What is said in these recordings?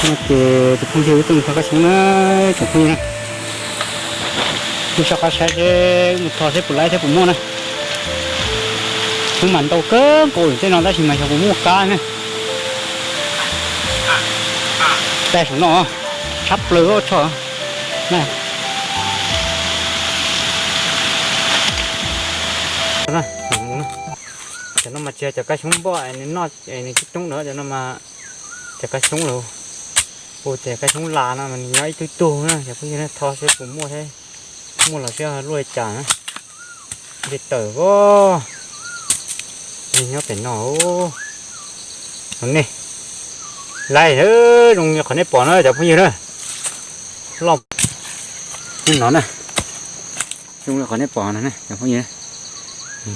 Ces tus phooj ywg wb tuaj mus tho kab xyoob na, tsoom phooj ywg na. Wb soj qab saib seb wb mus tho seb puas laib thiab puas muaj na. Xyoob mas ntau kawg nkaus tej no tab sis mas xyov puas muaj qab na. Tag saum no tshab plaws tshaj na. Cov no mas tsis yog cov kab xyoob npoj es nws noj es nws coob coob na, cov no mas cov kab xyoob los hu tias kab xyoob las no mas nws nyob ib tug tug na, cov phooj ywg na, tho seb puas muaj thiab, muaj los seb luaj li cas na. Nce tawm os, nyob pem no. Nej, laib zoo li qhov nej pom no cov phooj ywg na. Loj no na, zoo li qhov nej pom no cov phooj ywg,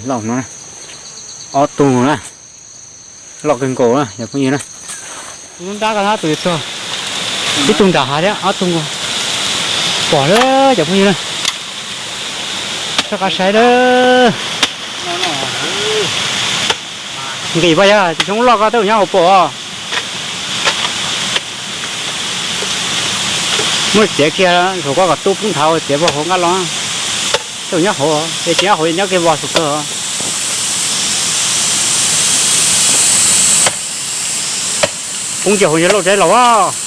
loj no na, ob tug na, loj kawg nkaus na cov phooj ywg na. Lub nrab ko tus tog, ib tug nram hav thiab ob tug nkaus, pom lawm cov phooj ywg na. Soj qab saib lawm. Nqis pas yog tus xyoob loj ko tej zaum nyob hauv paus. Muab txiav kiag, zaum koj kom tub pub nthav txiav puag hauv nqaj los. Tej zaum nyob hauv, es tsis nyob hauv nyob kiag vos xus kawg. Poob ntsia hauv nyob lauj tsaib laus as.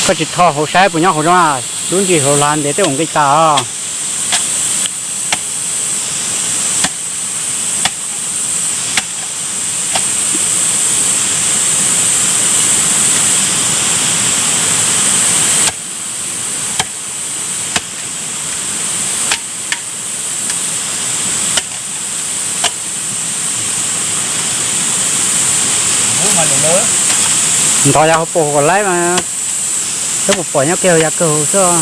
Koj tsis tho hauv saib puas nyob hauv zoo, lub ntsis hauv hlav ntev tej zaum nqis tas os. Ntov yav hauv paus kom laib mas, thiab puas pom nyob kiag yav kawg xwb.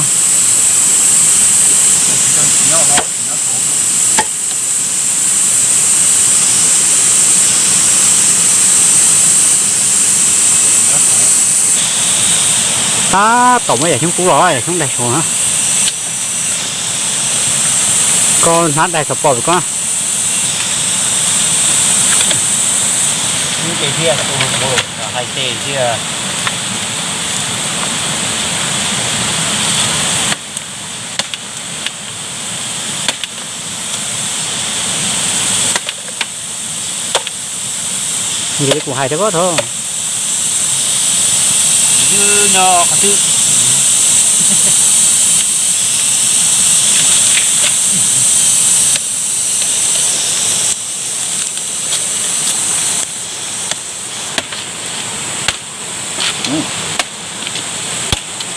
Tab tom muab yam xyoob kub los yam xyoob daig saud na. Koj hnab daig xov pom pem koj. Hais tias thiab. Nqis kuv hais rau koj thaum. Nyob qhov twg?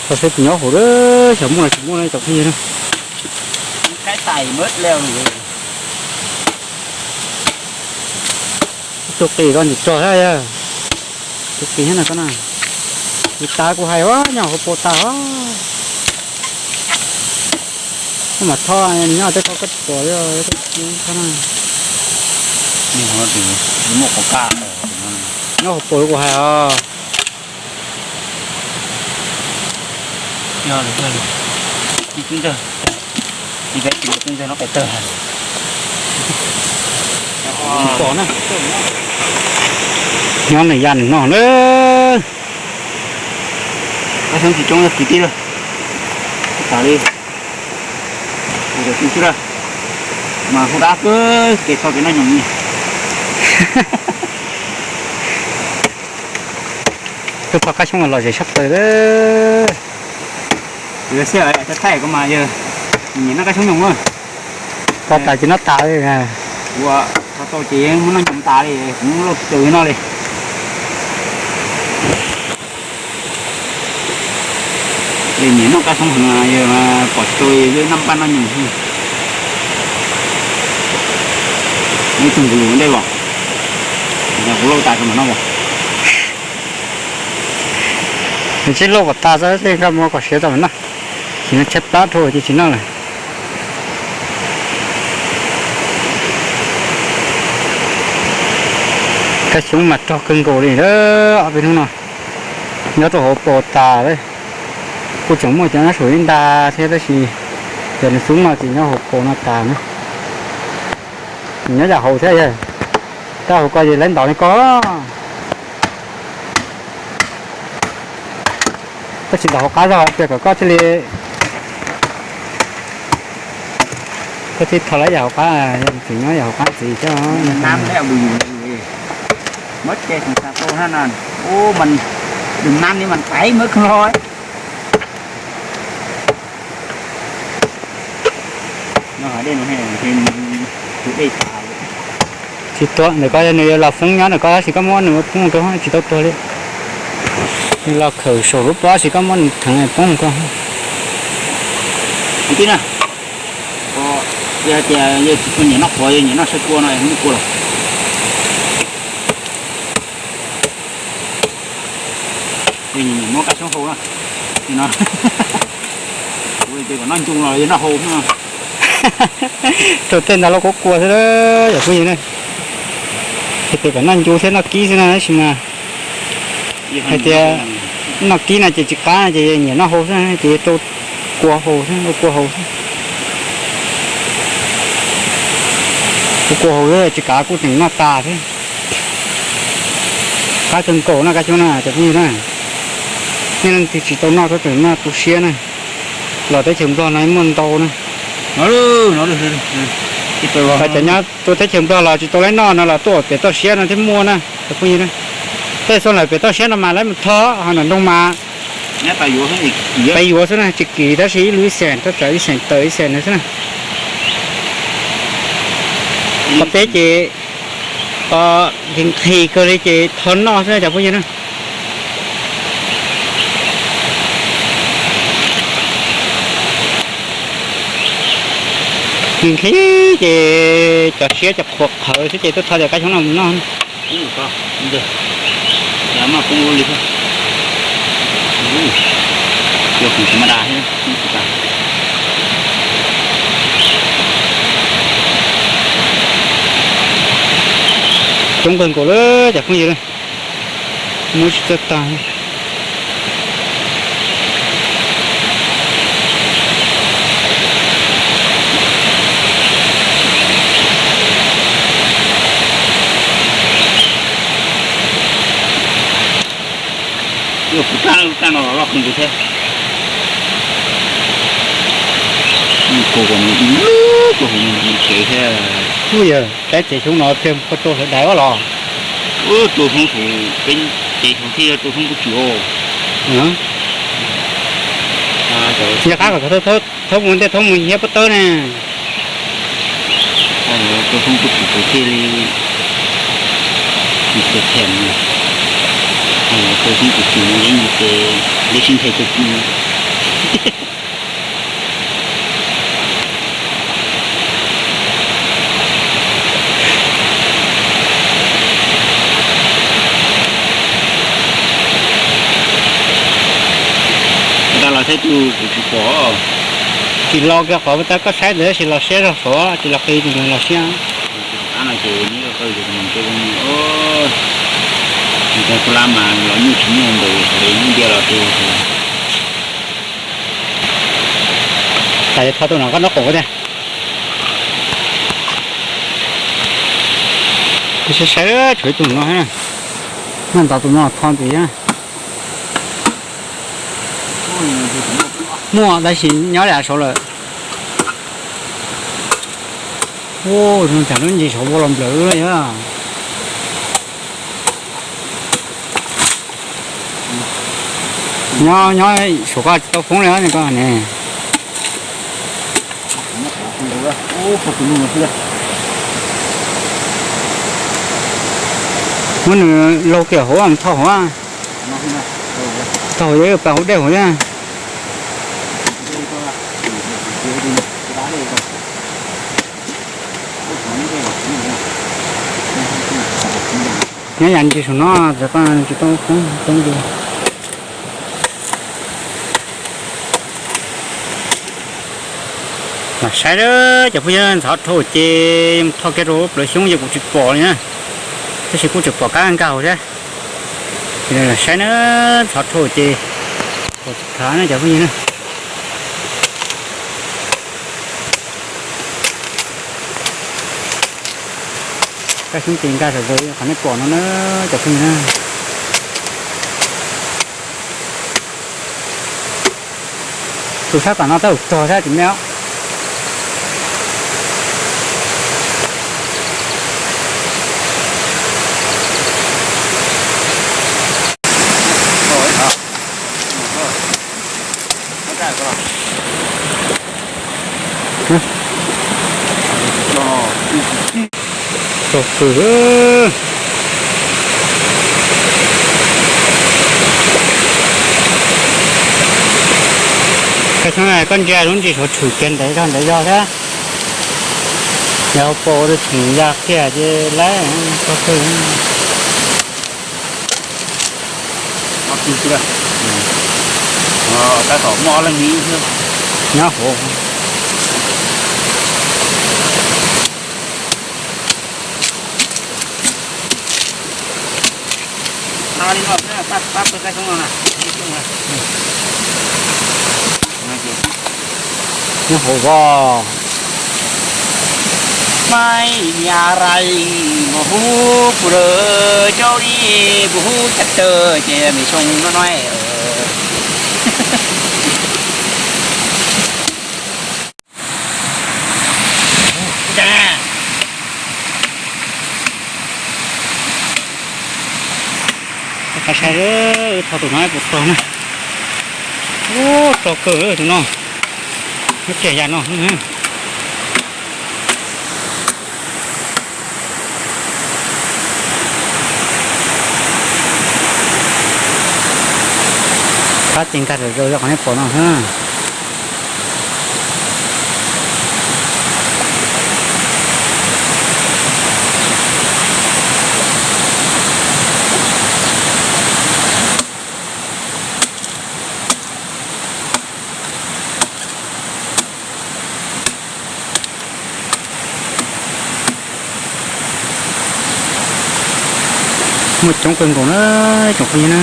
Tau seb puas nyob hauv, xyov muaj los tsis muaj no cov phooj ywg na. Ib tug qis koj ntsis tso thiab yog. Tus qis thiab no koj na. Tus tas kuv hais os, nyob hauv paus tas os. Koj mam tho, nyob tej qhov koj tsis pom li, koj tsis tho na. Nyob hauv paus kuv hais os. Nyob nws ya nws no na. Kab xyoob tsis coob kwv tij lawm. Tam li, mas hu dab kawg kev tho kev noj nyoos li. Tus pom kab xyoob los zem sab plaws. Xwb, thaij koj mas yog nyiam noj kab xyoob nyoos na. Tho tas ces noj tas li. Ua, tho tau ces muab noj nyoos tas li, kuv muab lauj tsis tau no li. Es nyiam noj kab xyoob heev, yog pom tsis tau li, noj npaj noj nyoos xwb. Neb tug npus lus ua ntej los, kuv lauj tas rau mam noj os. Nws tsis lauj kom tas xwb, tej nkaj muag kom siav tas mam noj. Tsis no tshaib plab dhau ces tsis noj lawm. Kab xyoob mas rog kawg nkaus li lawm ob peb hnub no. Nyob rau hauv paus tas lawm. Kuj tseem muaj cov nyob saum ib ntag thiab tab sis cov nws xub no ces nyob hauv paus no tas na. Nyob yam hauv thiab yog, tab hauv ko ces lawv ntaus li ko. Koj tsis ntaus hauv qab zog tias kom koj thiaj li, koj thiaj tho lawv yam hauv qab, tseem nyob yam hauv qab ntxiv thiab. Tsis tuag ntawm ko, nws yuav los foob nyob ntawm ko tab sis koj muab nws poob rau tsis tau tuag li. Los khawm saum lub pob sis koj muab nws theev poob ko. Tib na, yog hais tias yog tsis tau nyiam noj qos, yog nyiam noj saw kua no muab kua los. Muab kab xyoob hau na, no, kom noj ncu los yog noj hau. Rau tej ntawd los kuv kua xwb yom phooj ywg ne. Hais tias kom noj ncu thiab noj kib xwb no tab sis mas hais tias noj kib no ces tsis qab no ces nyiam noj hau xwb ces rau kua hau xwb, ua kua hau xwb. Ua kua hau xwb tsis kav kuj tseem noj tas thiab. Qab kawg nkaus no kab xyoob na cov phooj ywg na. Nej leej twg tsis tau noj txhob tseem noj tu siab na. Los teb chaws Nplog no muaj ntau na. Hais cov nyob rau teb chaws Nplog los tsis tau lawv noj no los tuaj pem toj siab no thiab muaj na cov phooj ywg na. Tej xuaj lawm pem toj siab no mas lawv mus tho ho nram nroog mas peb yuav xwb na, tsis kim tab sis ib lub ib xees, tab txawm ib xees tawm ib xees na xwb na. Qhov peb ces nqhis nqhis kawg li ces tho noj xwb cov phooj ywg na. Nqhis nqhis ces cov siab cov qhuav qhawv xwb ces tuaj tho cov kab xyoob no mus noj. Coob kawg nkaus lawm cov phooj ywg, muab tsis txawj tag. Ua kuv kab, kab no los loj kawg nkaus thiab. Ua kuv kom nws ib lub kuv hauv nws kev thiab. Ua yog kab tsev xyoob no thiaj koj rau sawv daws los. Ua tus hoob tus peb tsev xyoob thiaj yog tus hoob kuv tswv os. Yog qab kom thoob mus ntej thoob mus hiab pob tawb na. Tus hoob kuv tswv tus thiaj li, tus thiaj, tus hoob kuv tswv li ces li sib nthe tus kuv. Tsis los saib tus kuv tsis pom. Tsis los kiag qhov tas koj saib ntawd tab sis los siab zog saud tsis los qis tus los siab. Ab no ces nyob rau qab yus mus rau zoo, tus lab mas los nyuj tsis nyuaj npaum li nyuj ntiag los tus. Tas yuav tho tus no koj nraub qaum tiag. Saib saib tshuav ib tug no, noj ntaus tus no tho ntxiv. Muaj tab sis nyob li saud lawm. Ua, tsam lub ntsis saud ua los nplawm lawm yog. Nyob nyob saum ko tsis tau foob li os koj ne. Muab nws laug kiag hauv mus thauj hauv. Thauj hauv yuav pas hauv dej hauv thiab. Nyob yam ntsis saum no txawm koj tsis tau foob tau ntsis. Los saib cov phooj ywg, ntxhov dhau ces thauj kiag rau plawv xyoob ces kuv tsis pom li na. Tab sis kuj tseem pom kab nkag hauv thiab. Los saib na, ntxhov dhau ces pom tsis khav na cov phooj ywg na. Kab xyoob ces nkag zom zaws qhov nej pom no na, cov phooj ywg na. Tus sab tom no tab tom rog sab tim me os. Txog kawg. Koj ntsia lub ntsis saud tshwm kiag ntev zog ntev zog thiab. Yog hauv paus rau tseem ya kiag ces lawm, txog kawg. Tab tom muaj ob leeg nyob hauv. Nyob hauv os. Maiv ua rai, kuv hu pus lawm cov li, kuv hu cas tawm ces me xyoo no no. Qab saib, wb tho tus no puas txog na. Ub, txog kawg tus no. Muab tseg yam no. Qab ces nkag zom zaws yog qhov nej pom no. Muaj coob kawg nkaus na, tsoom phooj ywg na.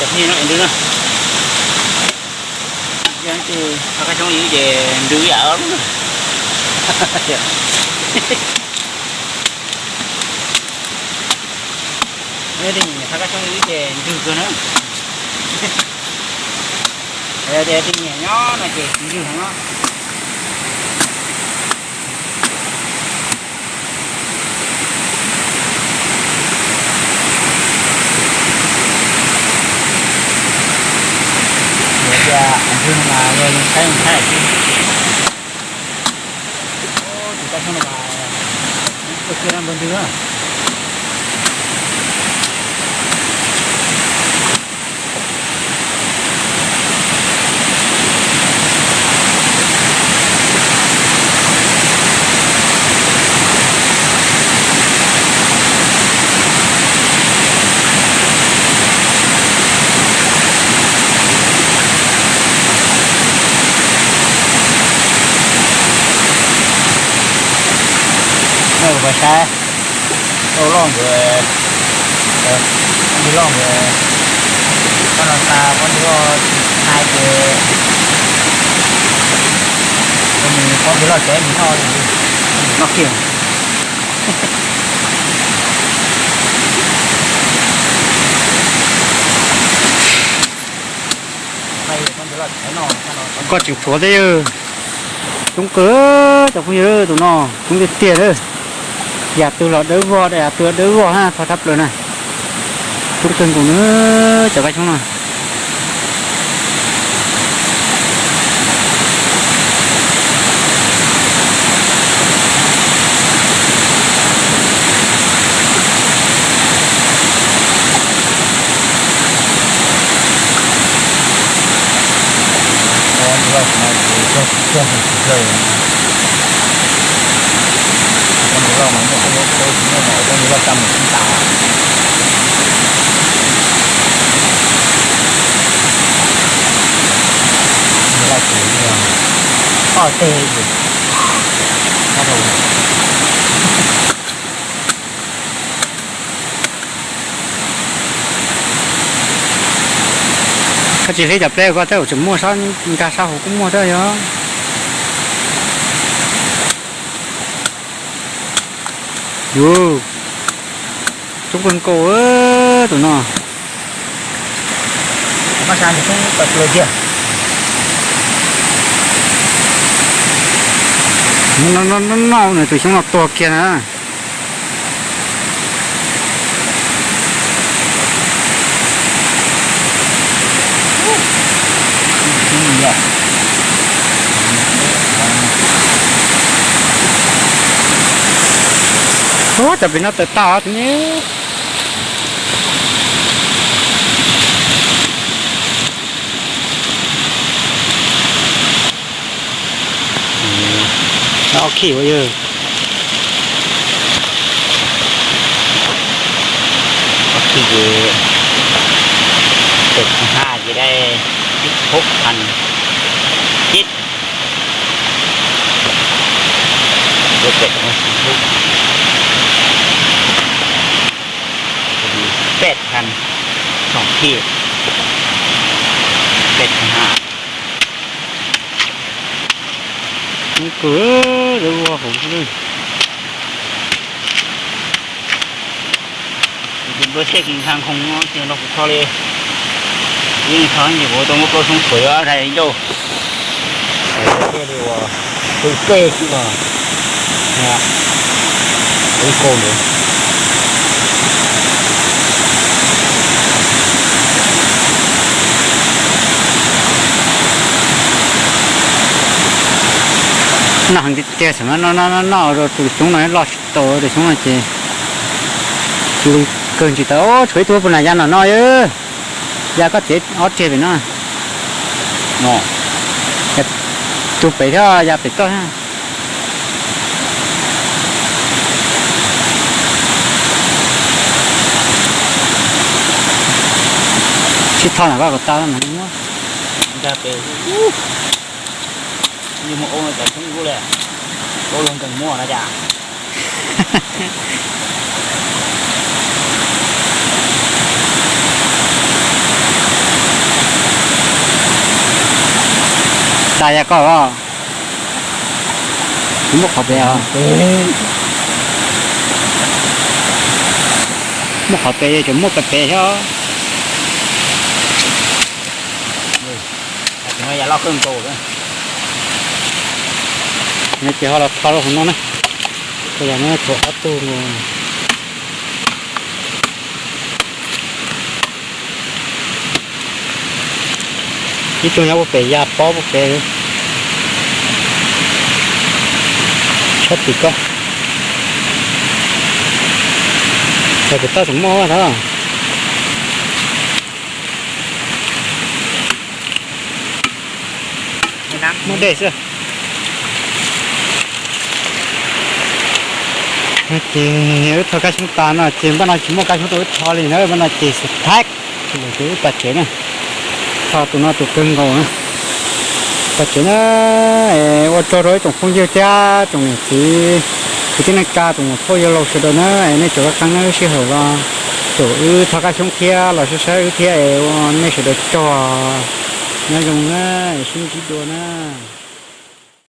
Cov phooj ywg na, yog ces qhov kab xyoob ib ces nrwg yam. Yog tias nyiam qhov kab xyoob ib ces nrwg kawg na. Yog tias nyiam nyob no ces tsis nrwg heev no. Yog tias nrwg no mas yog yeej saib yeej saib xwb. Tus kab xyoob no mas ua kiag npawg ntwg na. Noj pas saib, tau loj nkawd, pob ntseg loj nkawd, koj no xa pob ntseg loj tsis hais ces ua nws pob ntseg loj tsev nws noj, noj kiag. Koj tseem tshuav thiab. Coob kawg cov phooj ywg, tus no coob tiag tiag lawm. Yam twg los dawb vog, yam twg los dawb vog na, txog thab plaws na. Coob kawg nkaus na cov kab xyoob no. Cog tsis cog, tsis cog. Cov ntawd loj mas muaj, cov ntawd loj tau mus tsis tas. Loj ces yog ob teg ces. Koj tsis hlib cov pleb ko tej zaum tseem muaj, sab nkag sab hauv kuj muaj thiab yog. Yus, coob kawg nkaus tus no. Noj nws tus xyoob no tuag kiag na. Ua cas pem no tawm tag ne. Ob khij ua yog, ob khij ces pem ha ces dai ib hub phan cib, pem pem phan xom khij, pem phan ha. Kub kawg, lawv ua hauv xwb. Kuv tus npawg Xej kis nkag nkhoo no tiag nrog kuv tho li. Yeej tho ces kuv tau muab plaub xyoob xuav ob zais ncauj. Xav tias thiaj li uas qw kej xwb os. Ib kauj ntawd. Noj heev tiag tiag, xav mas noj noj noj rau tus xyoob no loj tsis tau, tus xyoob no ces tus kawg ntsis tau. Tshuav ib tug puas na ya no no, ya koj txiav ob riag pem no. Tus pem thiab ya pem koj. Sib tho na koj kom tau mas muab. Nkag pem, mus ua no cas xyoob ib lub li, ua luag nkees muag no cas. Tag ya koj os. Muab qhov pem os. Muab qhov pem, tseem muab pem pem thiab. Ces ho los tho rau hauv no na. Yam no tshuav ob tug. Ib tug nyob puag pem ya pob puag pem. Sab tim koj. Yog kuv tau tseem muaj thov. Muaj dej xwb. Ces wb tho kab xyoob tas no ces npaj no tsis muaj kab xyoob rau wb tho li na, npaj no ces xav thab ces wb pais tsev na. Tho tus no tus kawg nkaus na. Pais tsev na. Ua tsaug rau ib tsoom phooj ywg thiab tsoom niam txiv kwv tij neej tsa, tsoom muam phauj yawg laus sawv daws na, es nej tseem qee qee na, sij hawm los caum wb tho kab xyoob thiab los saib saib wb thiab es ua nej sawv daws tsaug. Nyob zoo na, es sib ntsib dua na.